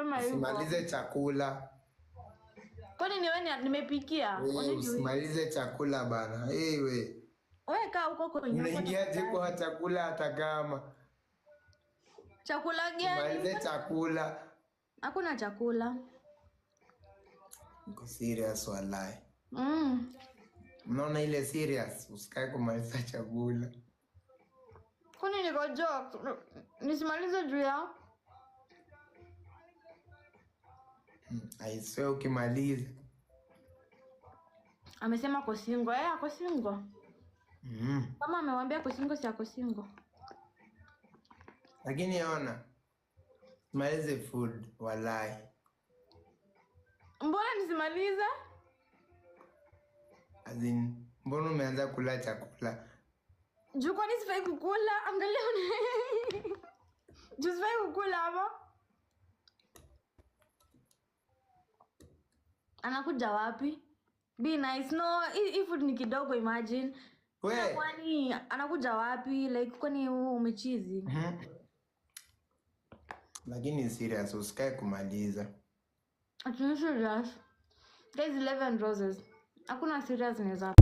Sema hivyo. Usimalize chakula. Kwani ni wewe nimepikia? Wewe usimalize chakula bana. Wewe. Wewe kaa huko kwenye. Unaingiaje kwa chakula hata kama? Chakula gani? Malize chakula. Hakuna chakula. Niko serious wallahi. Mm. Unaona ile serious, usikae kumaliza chakula. Kwani niko joke? Nisimalize juu ya I swear ukimaliza. Amesema ako single. Eh, ako single. Mm. Kama amewambia ako single, si ako single. Lakini ona, malize food wallahi. Mbona nisimalize? As in, mbona umeanza kula chakula? Juu kwani sifai kukula? Angalia juu sifai kukula hapo. Anakuja wapi? Be nice. No, hii food ni kidogo, imagine. We. Kwani anakuja wapi? Like kwani huu umechizi? Lakini serious, usikae kumaliza. Ati ni serious. Guys, 11 roses. Hakuna serious naweza.